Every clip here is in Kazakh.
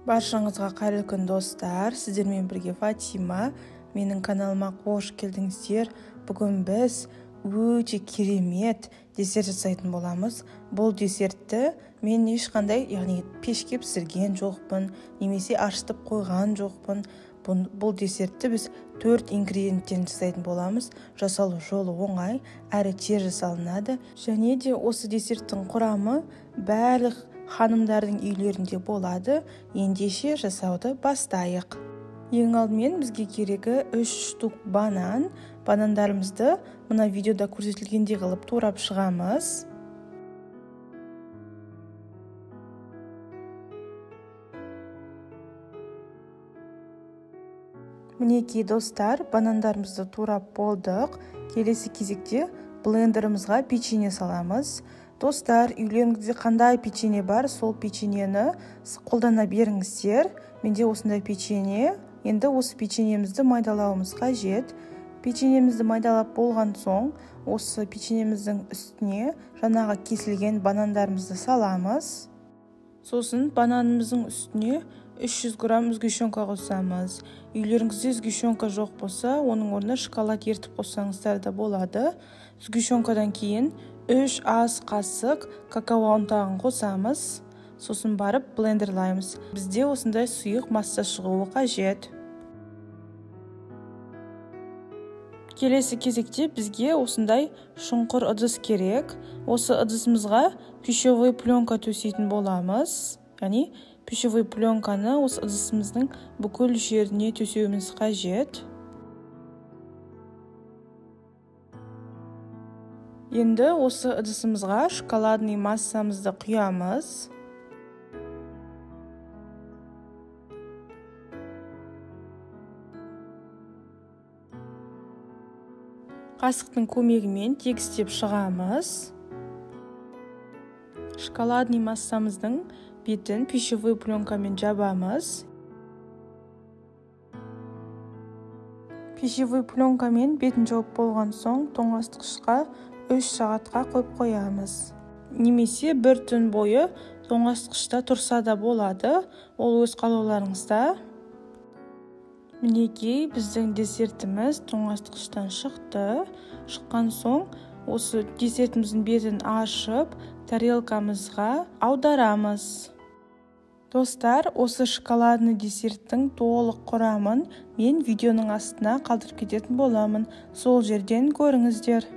Баршаңызға қайырлы күн, достар. Сіздермен бірге Фатима. Менің каналыма қош келдіңіздер. Бүгін біз өте керемет десерт жасайтын боламыз. Бұл десертті мен ешқандай, яғни пешке пісірген жоқпын, немесе ашытып қойған жоқпын. Бұл десертті біз 4 ингредиенттен жасайтын боламыз. Жасалу жолы оңай, әрі тез жасалынады. Және де осы десерттің құрамы барлық ханымдардың үйлерінде болады. Ендеше жасауды бастайық. Ең алдымен бізге керегі 3 штук банан. Банандарымызды мына видеода көрсетілгендей қылып турап шығамыз. Мінекей, достар, банандарымызды турап болдық. Келесі кезекте блендерімізға печенье саламыз. Достар, үйлеріңізде қандай печенье бар, сол печеньені қолдана беріңіздер. Менде осындай печенье. Енді осы печеньемізді майдалауымыз қажет. Печеньемізді майдалап болған соң, осы печеньеміздің үстіне жаңағы кесілген банандарымызды саламыз. Сосын бананымыздың үстіне 300 грамм сгущенка қосамыз. Үйлеріңізде сгущенка жоқ болса, оның орнына шоколад ертіп қоссаңыздар да болады. Сгущенкадан кейін 3 ас қасық какао ұнтағын қосамыз. Сосын барып блендерлаймыз. Бізде осындай сұйық масса шығуы қажет. Келесі кезекте бізге осындай шұңқыр ыдыс керек. Осы ыдысымызға пищевой пленка төсейтін боламыз. Яғни пищевой пленканы осы ыдысымыздың бүкіл жеріне төсеуіміз қажет. Енді осы ыдысымызға шоколадный массамызды құямыз. Қасықтың көмегімен тегістеп шығамыз. Шоколадный массамыздың бетін пищевой пленкамен жабамыз. Пищевой пленкамен бетін жауып болған соң тоңазытқышқа 3 сағатқа қойып қоямыз. Немесе бір түн бойы тоңазытқышта тұрса да болады. Ол өз қалауларыңызда. Мінекей, біздің десертіміз тоңазытқыштан шықты. Шыққан соң осы десертіміздің бетін ашып, тарелкамызға аударамыз. Достар, осы шоколадный десерттің толық құрамын мен видеоның астына қалдырып кететін боламын. Сол жерден көріңіздер.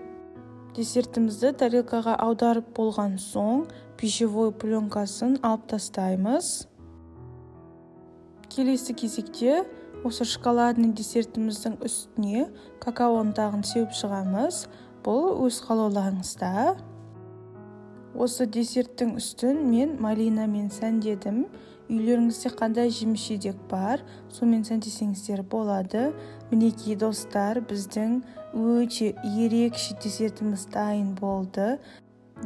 Десертімізді тарелкаға аударып болған соң, пищевой пленкасын алып тастаймыз. Келесі кезекте осы шоколадный десертіміздің үстіне какао ұнтағын сеуіп шығамыз. Бұл өз қалауларыңызда. Осы десерттің үстін мен малинамен сәндедім. Үйлеріңізде қандай жеміс-жидек бар, сонымен сәндесеңіздер болады. Мінекей, достар, біздің өте ерекше десертіміз дайын болды.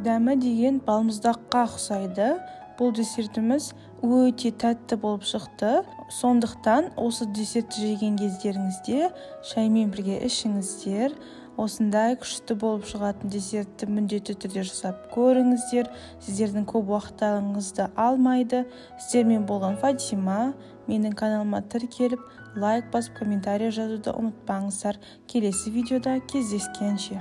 Дәмі деген балмұздаққа ұқсайды. Бұл десертіміз өте тәтті болып шықты. Сондықтан осы десертті жеген кездеріңізде шаймен бірге ішіңіздер. Осындай күшті болып шығатын десертті міндетті түрде жасап көріңіздер. Сіздердің көп уақыттарыңызды алмайды. Сіздермен болған Фатима. Менің каналыма тіркеліп, лайк басып, комментарий жазуды ұмытпаңыздар. Келесі видеода кездескенше.